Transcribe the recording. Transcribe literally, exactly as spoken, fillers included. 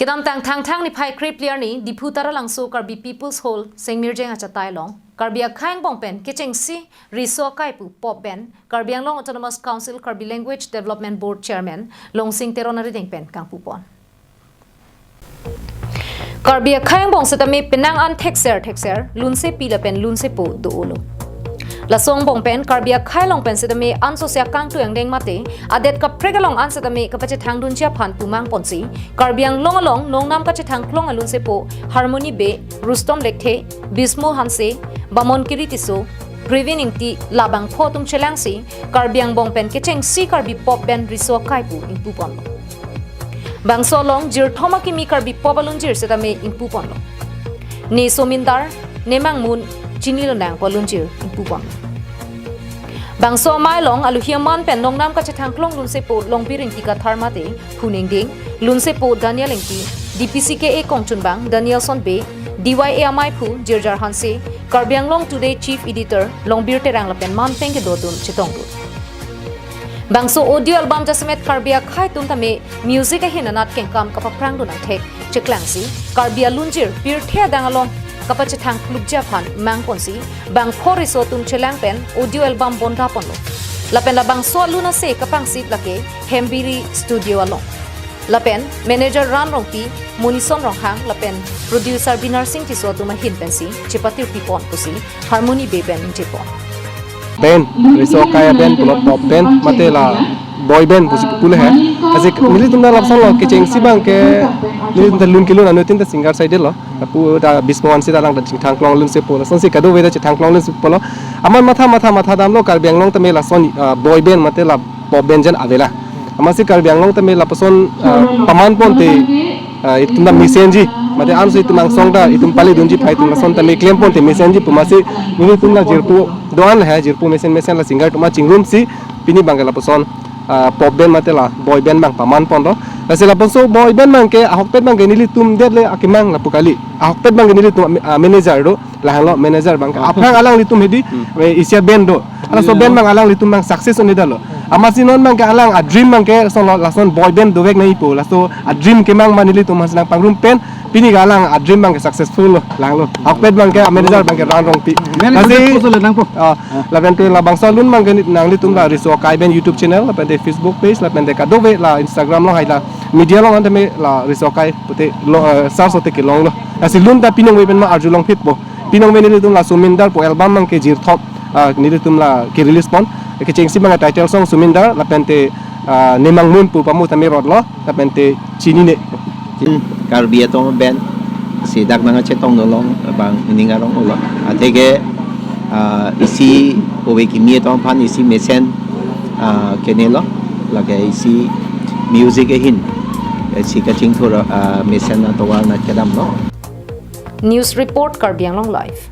Kedamtang Thangthang niphai krepli arni Diphu Taralangso Karbi People's Hall Sengmirjeng achatai along Karbi akhei angbong pen kechengsi riso akai pu pop band Karbi Anglong Autonomous Council Karbi Language Development Board Chairman Longsing Teron arideng pen kangpupon. Karbi akhei angbong setame penang an thekser thekser lunsepi lapen lunsepo do-olo. Laso angbong pen Karbi akhei along pen setame ansose akangtui angdeng mate adet kaprek along an setame kapachethangdunji aphan pumang ponsi Karbi Anglong along nongnam kachethangklong alunsepo Harmony Bey, Rustom Lekthe, Bismo Hanse, Bamon Kiri Tisso, Previn Ingti labangpho atum chelangsi Karbi angbong pen kechengsi Karbi pop band riso akai pu ingpuponlo. Bangso along jirthom akimi Karbi pop alunjir setame ingpuponlo. Ne Somindar, ne Mangmun, Chinilonang pu alunjir ingpuponlo. Bangso amei along aluhi aman pen nongnam kachethangklong lunsepo Longbir Ingti Kathar mate Phu Ningding, lunsepo Daniel Ingti, D P C K A kongchunbang Danielson Bey, D Y A ameiphu Jirjar Hanse, Karbi Anglong Today Chief Editor Longbir Terang lapen manpeng kedo atum chetongdun. Bangso audio album jasemet Karbi akhei atum tame music ahin anat kengkam kapaprangdun angthek cheklangsi Karbi alunjir pirthe adang along kapachethangklukji aphan mang ponsi bangpho riso atum chelang pen audio album bonda ponlo. Lapen labangso alun ase kapangsit lake Hembiri Studio along. Lapen manager Ran Rongpi, Monison Ronghang lapen producer Binarsing Tisso atum ahin pensi chepatirpi pon pusi Harmony Bey pen ningje pon. Band, riso akai band, pulo pop band, mate la boy band pusi pule he. Asik nelitum ta lapuson lo kechengsi abang ke nelitum ta lun kelun anuttin ta singer side lo. Lapu ta Bismo Hanse ta alang ta chethangklong lunsepo, lasonsi kadokave ta chethangklong lunsepo lo. Amat matha matha matha damlo Karbi Anglong tame lason, ah, boy band mate la pop band jen avela. Amatsi Karbi Anglong tame lapuson, ah, paman ponte, ah, itum ta mesenji, mate anso itum angsong ta itum palidunji aphan itum lason tame klem ponte mesenji pu amatsi nelitum la jirpo do-an he, jirpo mesen mesen la singer atum chingrumsi pini abang ke lapuson, ah, pop band mate la boy band abang paman ponlo. Lasi lapuson boy band abang ke ahokpet abang ke nelitum det le akemang lapu kali. Ahokpet abang ke nelitum, ah, manager do, lahenlo manager abang ke. Hmm. Aphrang alanglitum hedi, Hmm. eh, Asia band do. Halaso Yeah. band abang alanglitum abang success un-edetlo. Amatsi non abang ke alang a-dream abang ke lason lo, lason boy band dovek nangjipo. Laso a-dream kemang ma nelitum aphan si nangpangrum pen pini ke alang a-dream abang ke successful lo, lahenlo. Ahokpet abang ke manager abang ke Ran Rongpi. Manager Lasi, post lo nangpo. Ah, Ah. lapen te labangso alun abang ke nanglitum la riso akai band YouTube channel, lapen te Facebook page, lapen te kadokave la Instagram along hai la media along an tame la riso akai pute lo, eh, search lote kelonglo. Lasi lun ta pinongve pen ma arjulong phitpo. Pinongve nelitum la Somindar pu album abang ke jirthom, ah, nelitum la ke-release pon. Kechengsi abang title song Somindar, lapen te, ah, Ne Mangmun pu pamu tame rotlo, lapen te Chinine. Karbi atum band si dak nangkachetongdun along abang ning arong ulo. Atheke, ah, isi ove kimi atum aphan isi mesen, ah, kenelo. Lake isi music ahin, isi kachingthur, ah, mesen atovar nat kedamlo. News report, Karbi Anglong Live.